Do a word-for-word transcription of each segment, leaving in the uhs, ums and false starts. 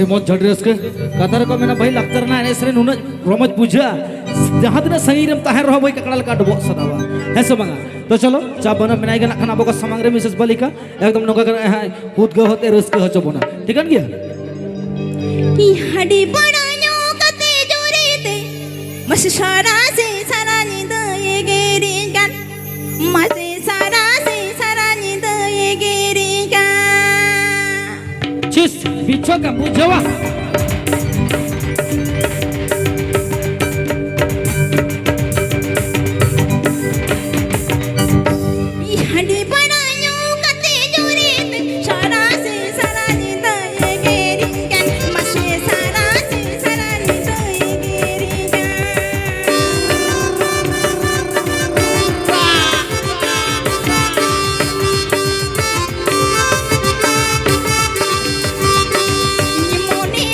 ᱟᱹᱰᱤ ᱢᱚᱡᱽ, ᱟᱹᱰᱤ ᱨᱟᱹᱥᱠᱟᱹ᱾ ᱠᱟᱛᱷᱟ ᱨᱮᱠᱚ ᱢᱮᱱᱟ, ᱵᱷᱟᱹᱭ, ᱞᱟᱠᱪᱟᱨ ᱨᱮᱱᱟᱜ ᱮᱱᱮᱡ ᱥᱮᱨᱮᱧ ᱱᱩᱱᱟᱹᱜ ᱨᱚᱢᱚᱡᱽ ᱵᱩᱡᱷᱟᱹᱜᱼᱟ, ᱡᱟᱦᱟᱸ ᱛᱤᱱᱟᱹᱜ ᱥᱟᱺᱜᱤᱧ ᱨᱮᱢ ᱛᱟᱦᱮᱸᱱ ᱨᱮᱦᱚᱸ, ᱵᱷᱟᱹᱭ, ᱠᱟᱠᱲᱟ ᱞᱮᱠᱟ ᱰᱚᱵᱚᱜ ᱥᱟᱱᱟᱣᱟ, ᱦᱮᱸ ᱥᱮ ᱵᱟᱝᱟ? ᱛᱚ ᱪᱚᱞᱚ, ᱪᱟ ᱵᱟᱹᱱᱟᱹ ᱢᱮᱱᱟᱭ ᱜᱮ ᱱᱟᱜ ᱠᱷᱟᱱ ᱟᱵᱚ ᱠᱚ ᱥᱟᱢᱟᱝ ᱨᱮ ᱢᱤᱥᱮᱥ ᱵᱟᱞᱤᱠᱟ, ᱮᱠᱫᱚᱢ ᱱᱚᱝᱠᱟ ᱜᱮ ᱱᱟᱜ ᱦᱟᱸᱜ ᱩᱫᱽᱜᱟᱹᱣ ᱦᱚᱛᱮ ᱨᱟᱹᱥᱠᱟᱹ ᱦᱚᱪᱚ ᱵᱚᱱᱟ, ᱴᱷᱤᱠᱟᱹᱱ ᱜᱮᱭᱟ? ᱤᱧ ᱦᱟᱺᱰᱤ ᱵᱟᱲᱟ ᱧᱩ ᱠᱟᱛᱮ ᱡᱩᱨᱤ ᱛᱮ, ᱢᱟᱥᱮ ᱥᱟᱨᱟ ᱥᱤᱧ ᱥᱟᱨᱟ ᱧᱤᱫᱟᱹ ᱮᱜᱮᱨᱤᱧ ᱠᱟᱱ, ᱢᱟᱥᱮ ᱥᱟᱨᱟ ᱥᱤᱧ ᱥᱟᱨᱟ ᱧᱤᱫᱟᱹ ᱮᱜᱮᱨᱤᱧ ᱠᱟᱱ᱾ ᱪᱤᱥ, ᱵᱤᱪᱷᱚᱠᱟ ᱵᱩᱡᱷᱟᱹᱣᱟ᱾ ᱦᱟᱺᱰᱤ ᱯᱟᱹᱣᱨᱟᱹ ᱧᱩ ᱠᱟᱛᱮ ᱡᱩᱨᱤ ᱛᱮ ᱥᱟᱨᱟ ᱥᱤᱧ ᱥᱟᱨᱟ ᱧᱤᱫᱟᱹ ᱮᱜᱮᱨᱤᱧ ᱠᱟᱱ, ᱢᱟᱥᱮ ᱥᱟᱨᱟ ᱥᱤᱧ ᱥᱟᱨᱟ ᱧᱤᱫᱟᱹ ᱮᱜᱮᱨᱤᱧ ᱠᱟᱱ᱾ ᱢᱚᱱᱮ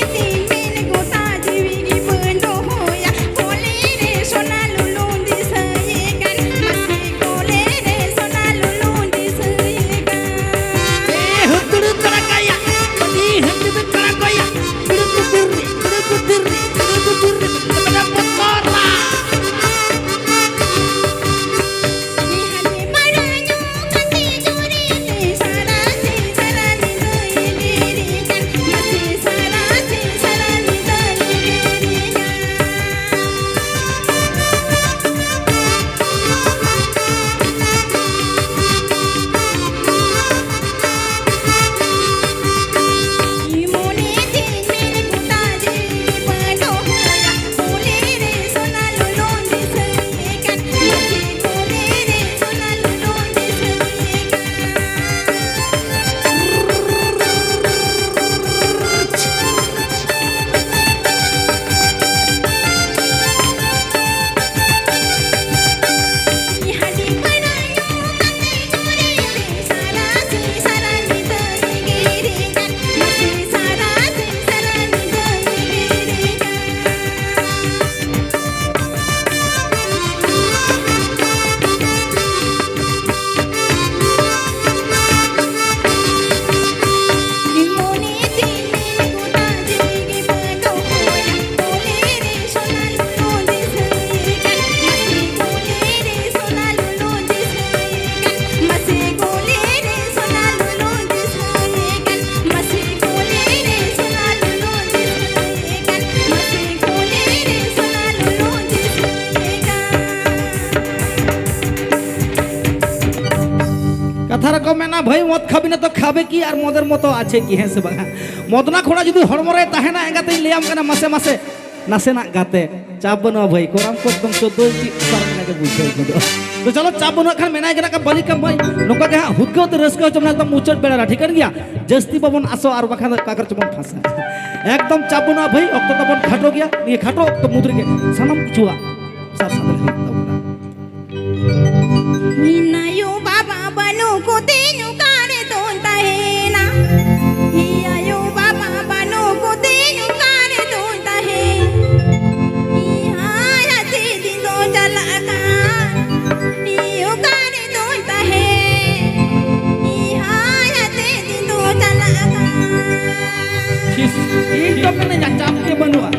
ᱟᱨ ᱠᱚ ᱢᱮᱱᱟ, "ᱵᱷᱟᱹᱭ, ᱢᱚᱫ ᱠᱷᱟᱵᱤ ᱱᱮ ᱛᱚ ᱠᱷᱟᱵᱮ ᱠᱤ ᱟᱨ ᱢᱚᱫᱮᱨ ᱢᱚᱛᱚ ᱟᱪᱷᱮ ᱠᱤ", ᱦᱮᱸ ᱥᱮ ᱵᱟᱝ? ᱢᱚᱫᱱᱟ ᱠᱷᱚᱲᱟ ᱡᱩᱫᱤ ᱦᱚᱲᱢᱚ ᱨᱮ ᱛᱟᱦᱮᱱᱟ, ᱮᱸᱜᱟᱛᱮᱧ ᱞᱟᱹᱭᱟᱢ ᱠᱟᱱᱟ, ᱢᱟᱥᱮ ᱢᱟᱥᱮ ᱱᱟᱥᱮᱱᱟᱜ ᱜᱟᱛᱮ ᱪᱟᱯ ᱵᱟᱹᱱᱩᱜᱼᱟ ᱵᱷᱟᱹᱭ, ᱠᱚᱨᱟᱢ ᱠᱚ ᱮᱠᱫᱚᱢ ᱪᱳᱫᱽᱫᱳ ᱤᱧᱪᱤ ᱥᱟᱨ ᱞᱮᱠᱟ ᱜᱮ ᱵᱩᱡᱷᱟᱹᱣ ᱜᱚᱫᱚᱜᱼᱟ᱾ ᱛᱚ ᱪᱚᱞᱚ, ᱪᱟᱯ ᱵᱟᱹᱱᱩᱜ ᱠᱷᱟᱱ ᱢᱮᱱᱟᱭ ᱠᱟᱱᱟ ᱠᱚ ᱵᱟᱹᱞᱤ ᱠᱟᱢ ᱵᱷᱟᱹᱭ, ᱱᱚᱝᱠᱟ ᱜᱮ ᱦᱟᱸᱜ ᱦᱩᱫᱠᱟᱹᱣ ᱛᱮ ᱨᱟᱹᱥᱠᱟᱹ ᱦᱚᱪᱚ ᱢᱮᱱᱟᱜ ᱮᱠᱫᱚᱢ ᱢᱩᱪᱟᱹᱫ ᱵᱮᱲᱟ ᱨᱮ, ᱴᱷᱤᱠᱟᱹᱱ ᱜᱮᱭᱟ? ᱡᱟᱹᱥᱛᱤ ᱵᱟᱵᱚᱱ ᱟᱥᱚᱜᱼᱟ ᱟᱨ ᱵᱟᱠᱷᱟᱱ ᱫᱚ ᱚᱠᱟ ᱠᱚᱨᱮ ᱪᱚᱵᱚᱱ ᱯᱷᱟᱸᱥᱟ᱾ ᱮᱠᱫᱚᱢ ᱪᱟᱯ ᱵᱟᱹᱱᱩᱜᱼᱟ ᱵᱷᱟᱹᱭ, ᱚᱠᱛᱚ ᱛᱟᱵᱚᱱ ᱠᱷᱟᱴᱚ ᱜᱮᱭᱟ, ᱱᱤᱭᱟᱹ ᱠᱷᱟᱴᱚ ᱚᱠᱛᱚ ᱢᱩᱫᱽ ᱨᱮᱜᱮ ᱥᱟᱱᱟᱢ ᱠᱤᱪᱷᱩᱣᱟᱜ ᱥᱟᱨ ᱥᱟᱫᱷᱟᱨᱚᱱ ᱦᱩᱭᱩᱜ ᱛᱟᱵᱚᱱᱟ᱾ ᱤᱧ ᱟᱭᱳ ᱵᱟᱵᱟ ᱵᱟᱹᱱᱩᱜ ᱠᱚᱛᱮᱧ ᱚᱠᱟᱨᱮ ᱫᱚᱧ ᱛᱟᱦᱮᱱᱟ? ᱤᱧ ᱟᱭᱳ ᱵᱟᱵᱟ ᱵᱟᱹᱱᱩᱜ ᱠᱚᱛᱮᱧ ᱚᱠᱟᱨᱮ ᱫᱚᱧ ᱛᱟᱦᱮᱱᱟ? ᱤᱧ ᱦᱟᱭᱟ ᱛᱤ ᱫᱤᱱ ᱫᱚ ᱪᱟᱞᱟᱜ ᱠᱟᱱ, ᱤᱧ ᱚᱠᱟᱨᱮ ᱫᱚᱧ ᱛᱟᱦᱮᱱᱟ? ᱤᱧ ᱦᱟᱭᱟ ᱛᱤ ᱫᱤᱱ ᱫᱚ ᱪᱟᱞᱟᱜ ᱠᱟᱱ᱾ ᱤᱥ, ᱤᱧ ᱫᱚ ᱢᱮᱱᱟᱹᱧᱟ, ᱪᱟᱯ ᱜᱮ ᱵᱟᱹᱱᱩᱜᱼᱟ᱾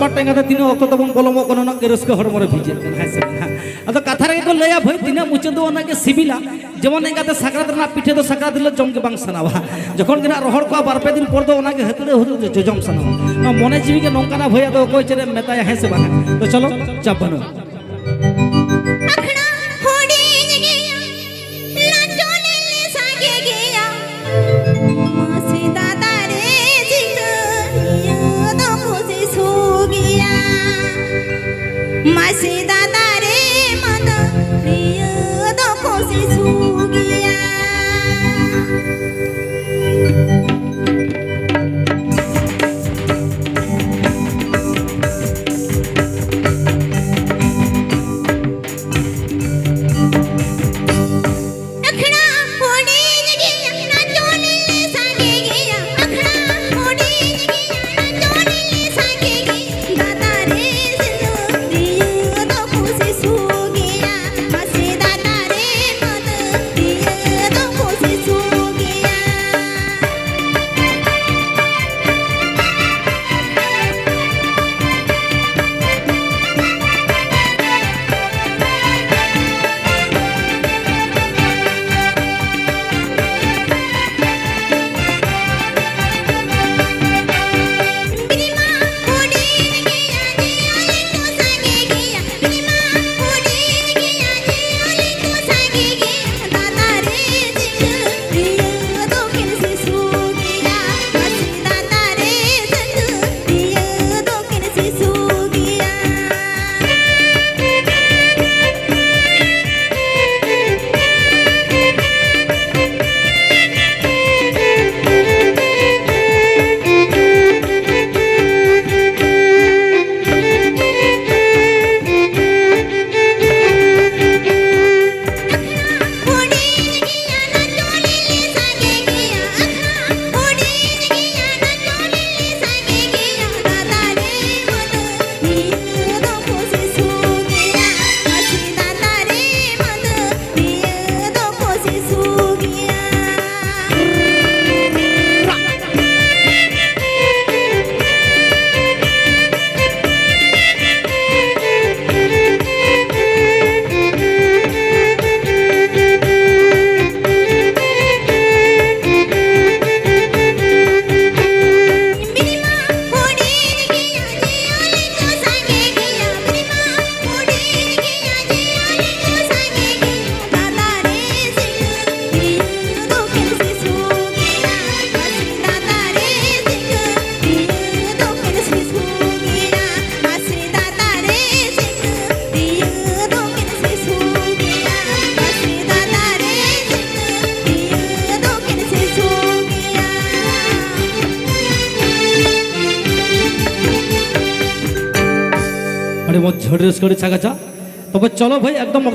ᱯᱟᱴ ᱮᱸᱜᱟᱛᱮ ᱛᱤᱱᱟᱹᱜ ᱚᱠᱛᱚ ᱛᱟᱵᱚᱱ ᱵᱚᱞᱚᱢᱚᱜ ᱠᱟᱱᱟ, ᱩᱱᱟᱹᱜ ᱜᱮ ᱨᱟᱹᱥᱠᱟᱹ ᱦᱚᱲᱢᱚ ᱨᱮ ᱵᱷᱤᱡᱟᱹᱜ ᱠᱟᱱᱟ, ᱦᱮᱸ ᱥᱮ ᱵᱟᱝ? ᱟᱫᱚ ᱠᱟᱛᱷᱟ ᱨᱮᱜᱮ ᱠᱚ ᱞᱟᱹᱭᱟ, ᱵᱷᱟᱹᱭ, ᱛᱤᱱᱟᱹᱜ ᱢᱩᱪᱟᱹᱫᱚᱜᱼᱟ, ᱩᱱᱟᱹᱜ ᱜᱮ ᱥᱤᱵᱤᱞᱟ᱾ ᱡᱮᱢᱚᱱ ᱮᱸᱜᱟᱛᱮ ᱥᱟᱠᱨᱟᱛ ᱨᱮᱱᱟᱜ ᱯᱤᱴᱷᱟᱹ ᱫᱚ ᱥᱟᱠᱨᱟᱛ ᱦᱤᱞᱳᱜ ᱡᱚᱢ ᱜᱮ ᱵᱟᱝ ᱥᱟᱱᱟᱣᱟ᱾ ᱡᱚᱠᱷᱚᱱ ᱜᱮ ᱱᱟᱜ ᱨᱚᱦᱚᱲ ᱠᱚᱜᱼᱟ, ᱵᱟᱨ ᱯᱮ ᱫᱤᱱ ᱯᱚᱨ ᱫᱚ ᱚᱱᱟ ᱜᱮ ᱦᱟᱹᱛᱲᱟᱹᱣ ᱦᱟᱹᱛᱲᱟᱹᱣ ᱡᱚᱡᱚᱢ ᱥᱟᱱᱟᱣᱟ᱾ ᱱᱚᱣᱟ ᱢᱚᱱᱮ ᱡᱤᱣᱤ ᱜᱮ ᱱᱚᱝᱠᱟᱱᱟ, ᱵᱷᱟᱹᱭ, ᱟᱫᱚ ᱚᱠᱚᱭ ᱪᱮᱫ ᱮᱢ ᱢᱮᱛᱟᱭᱟ, ᱦᱮᱸ ᱥᱮ ᱵᱟᱝ? ᱛᱚ ᱪᱚᱞᱚ, ᱪᱟᱯ ᱵᱟᱹᱱᱩᱜ᱾ ᱟᱠᱷᱲᱟ ᱦᱩᱰᱤᱧ ᱜᱮᱭᱟ, ᱱᱟᱪᱚᱱᱤᱭᱟᱹ ᱥᱟᱸᱜᱮ ᱜᱮᱭᱟ᱾ ᱢᱟᱹᱥᱤ ᱫᱟᱫᱟ ᱨᱮ ᱪᱤᱠᱟᱹ ᱱᱤᱭᱟᱹ ᱫᱚ ᱠᱩᱥᱤ ᱥᱩ ᱜᱮᱭᱟ᱾ ᱢᱟᱹᱥᱤ ᱫᱟᱫᱟ ᱨᱮ ᱢᱟᱹᱫᱟᱹᱲᱤᱭᱟᱹ ᱫᱚ ᱠᱩᱥᱤ ᱥᱩ ᱜᱮᱭᱟ᱾ ᱟᱹᱰᱤ ᱢᱚᱡᱽ, ᱟᱹᱰᱤ ᱨᱟᱹᱥᱠᱟᱹ, ᱟᱹᱰᱤ ᱪᱷᱟᱠᱟᱪᱷᱟ᱾ ᱛᱚᱵᱮ ᱪᱚᱞᱚ ᱵᱷᱟᱹᱭ, ᱮᱠᱫᱚᱢ